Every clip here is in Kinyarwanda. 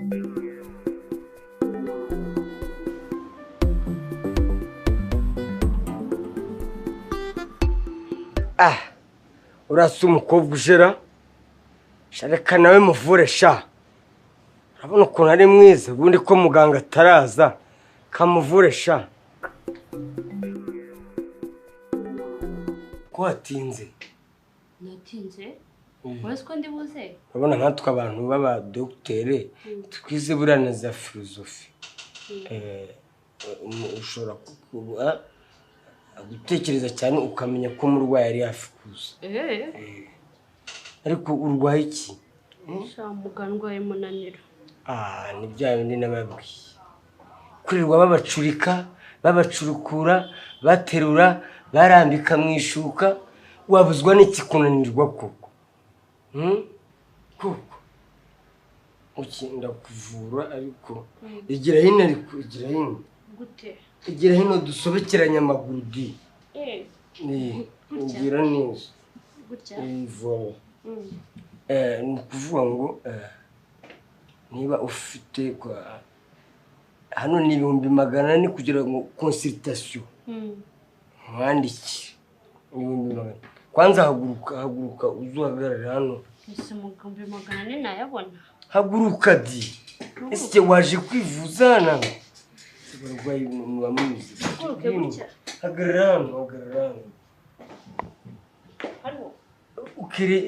Ah, urasa umukobwa ujera. Reka nawe muvure sha. Urabona ukuntu ari mwiza, ubundi ko muganga ataraza kamuvure sha. Ko watinze? Natinze? Uretse ko ndibuze? Urabona nkatwe abantu b'abadogiteri twize buriya na za filozofi. Ushobora gutekereza cyane ukamenya ko umurwayi ari hafi kuza. Ariko urwaye iki? Sha muganga, ndwaye umunaniro. Ah, ni bya bindi nababwiye. Kwirirwa babacurika, babacurukura, baterura, barambika mu ishuka, wabuzwa n'iki kunanirwa koko? Koko. Ukinda kuvura ariko igira hino, ariko igira hino. Gute? Igira hino dusobekeranye amaguru di. Igira neza. Gutya? Voilà. Ni ukuvuga ngo niba ufite kwa hano ni 400,000 kugira ngo consultation. Mwandiki 400,000. Kwanza haguruka, haguruka uzuhagarara hano. Ese 400,000 nayabona? Haguruka di. Ese waje kwivuza na? Abarwayi muba muzi. Hagarara hano, hagarara hano. Hano. Ukire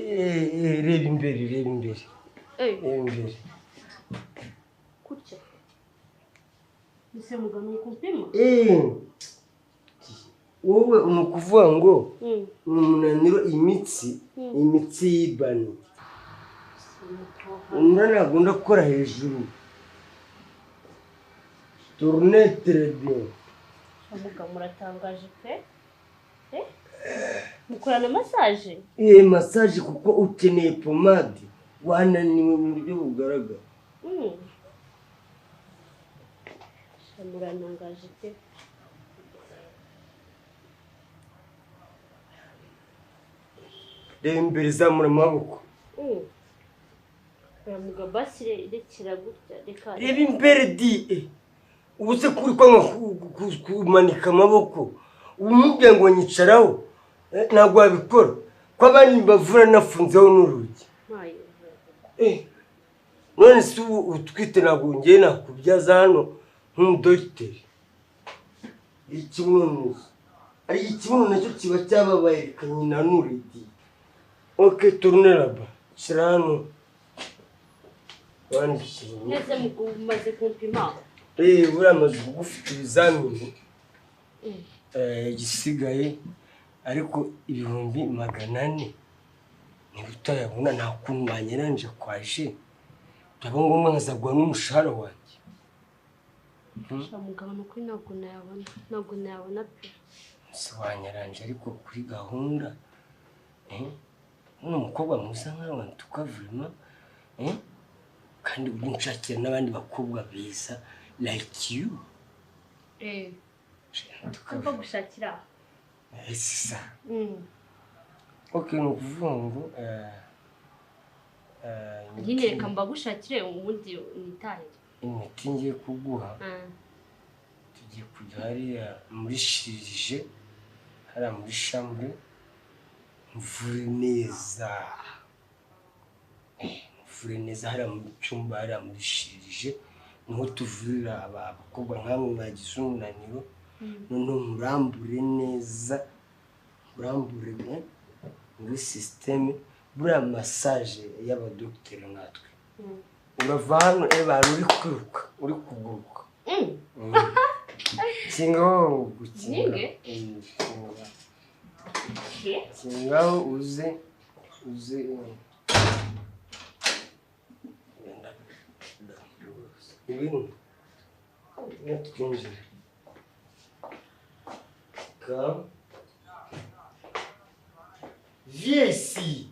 reba imbere, reba imbere. Reba imbere. Gutya. Ese muganga ukupima? Wowe umukuvuga ngo umunaniro, imitsi, imitsi y'ibano. Umwana agomba gukora hejuru. Tourner très bien. Muganga muratangaje pe. Mukorana massage? Massage kuko ukeneye pomade. Wananiwe mu buryo bugaragara. Murantangaje pe. Reba imbere, zamura amaboko. Muganga basi rekera gutya, reka. Reba imbere di. Ubu se kuri kwanga kumanika amaboko, umubwiye ngo nyicaraho, ntabwo wabikora. Ko abandi bavura nafunzeho n'urugi. None se ubu utwite ntabwo ngiye nakubyaza hano nk'umudogiteri. Ikibuno, ariko ikibuno nacyo kiba cyababaye, reka nyinanure di. Ok, tourne là-bas. Shyira hano. Wandikire. Neze mumaze kumpima. Buriya amaze kugufite ibizamini. Igisigaye ariko 400,000 niba utayabona nta kuntu wanyeranje kwaje. Byaba ngombwa nkazagwa n'umushahara wanjye. Sha muganga nukuri ntabwo nayabona, ntabwo nayabona pe. Si wanyeranje ariko kuri gahunda. Uno mukobwa mwiza nkawe tukavurema, kandi ujye unshakira n'abandi bakobwa beza like you. Kuko gushakira. C'est ça. Ok, ni ukuvuga ngo nyine reka mbagushakire ubundi nitahire. Imiti ngiye kuguha, tugiye kujya hariya muri chirurgie, hariya muri chambre, mvure neza. Mvure neza hariya mu cyumba, hariya muri chirurgie, niho tuvurira abakobwa nkamwe bagize umunaniro. Noneho murambure neza, murambure muri systeme, buriya massage y'abadogiteri nkatwe. Urava hano abantu uri kwiruka, uri kuguruka. Kingaho gukinga. Kingaho uze uze. Ibintu twinjire. Come. Viens ici.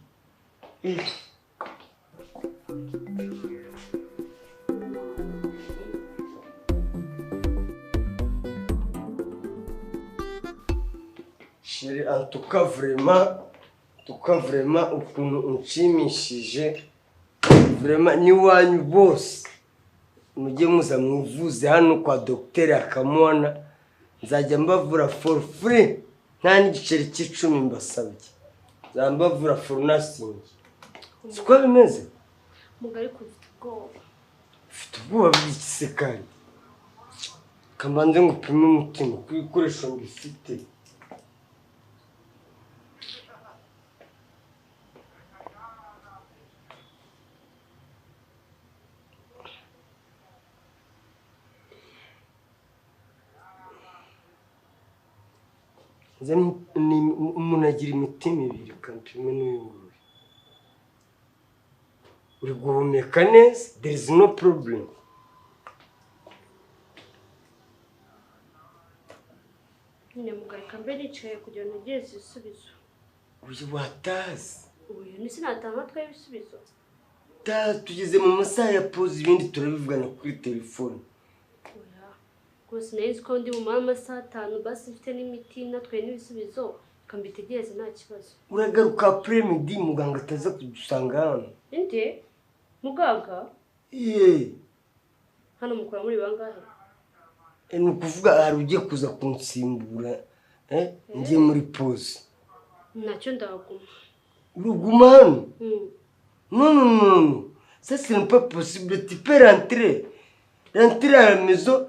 Chérie, en tout cas vraiment, ukuntu unshimishije, vraiment n'iwanyu bose. Mujye muza mwivuze hano kwa Dogiteri Akamwana, nzajya mbavura for free, nta n'igiceri cy'icumi mbasabye. Nzajya mbavura for nothing. Siko bimeze? Mugari, ufite ubwoba. Ufite ubwoba bw'iki se kandi? Kamanze ngo upime umutima kuko ibikoresho mbifite. Nze umuntu agira imitima ibiri, kampime n'uyu nguyu. Uri guhumeka neza, there is no problem. Nyine mugari, kambe nicaye kugira ngo ntegereze ibisubizo. Uyu watazi. Uyu ni sinatanga amatwi y'ibisubizo. Tugeze mu masaha ya pause, ibindi turabivugana kuri telefone. Oya. Rwose nari nzi ko ndi bumare amasaha 5 basi mfite n'imiti natwaye n'ibisubizo, reka mbitegereze nta kibazo. Uragaruka après midi, muganga ataza kudusanga hano. Inde? Muganga? Ye. Hano mukora muri bangahe? Ni ukuvuga hari ugiye kuza kunsimbura, ngiye muri pause. Ntacyo, ndahaguma. Uruguma hano? Mm. Non, non, non, non. Ça, ce n'est pas possible. Tu peux rentrer. Rentrer à la maison,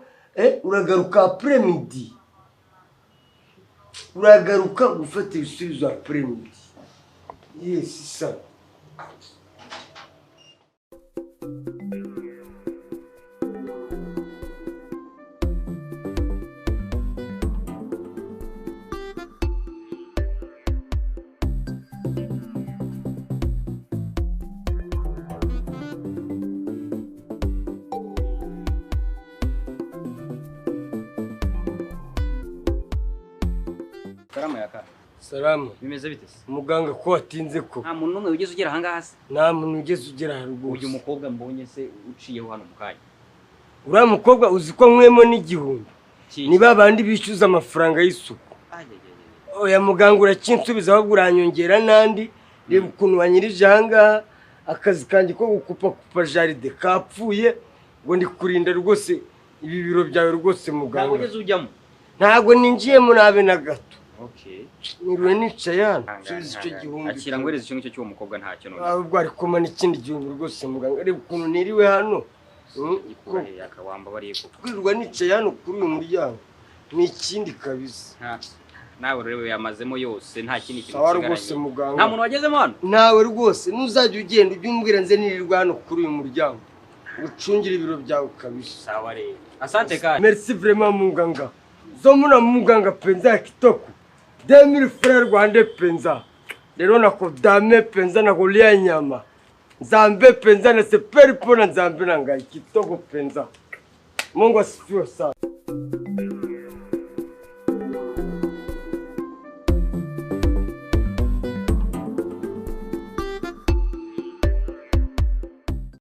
uragaruka après midi. Uragaruka gufata ibisubizo après midi. Yes, c'est ça. Salama yaka. Salama. Bimeze bite se? Muganga, ko watinze ko? Nta muntu n'umwe wigeze ugera ahangaha se? Nta muntu ugeze ugera aha rwose. Uyu mukobwa mbonye se uciyeho hano mu kanya? Uriya mukobwa uzi ko nywemo n'igihumbi? Ni ba bandi bishyuza amafaranga y'isuku. Oya muganga, urakinsubiza ahubwo uranyongera n'andi. Reba ukuntu wanyirije ahangaha, akazi kanjye ko gukupakupa jaride kapfuye, ngo ndi kurinda rwose ibi biro byawe rwose muganga. Ntabwo ugeze ujyamo? Ntabwo ninjiyemo nabe na gato. Okay. Niriwe nicaye hano, nsubiza icyo gihumbi. Akira ngwereze icyo ngicyo cy'uwo mukobwa, ntacyo none. Ahubwo ari kuma n'ikindi gihumbi rwose muganga, reba ukuntu niriwe hano. Gikura he yaka, wambabariye koko. Kwirirwa nicaye hano kuri uyu muryango ni ikindi kabisa. Nawe rero yamazemo yose, nta kindi kintu Sawa rwose muganga. Nta muntu wagezemo hano? Nawe rwose nuzajya ugenda ujye umbwira nze nirirwa hano kuri uyu muryango. Ucungire ibiro byawe kabisa. Sawa rero. Asante kandi. Merci vraiment muganga. Zomuna muganga penza ya kitoko. 2000 francs rwanda penza. Rero nakodame penza nakolia nyama. Nzambe penza na seperi pona nzambe na ngai kitoko penza. Mungu asifiwe sana.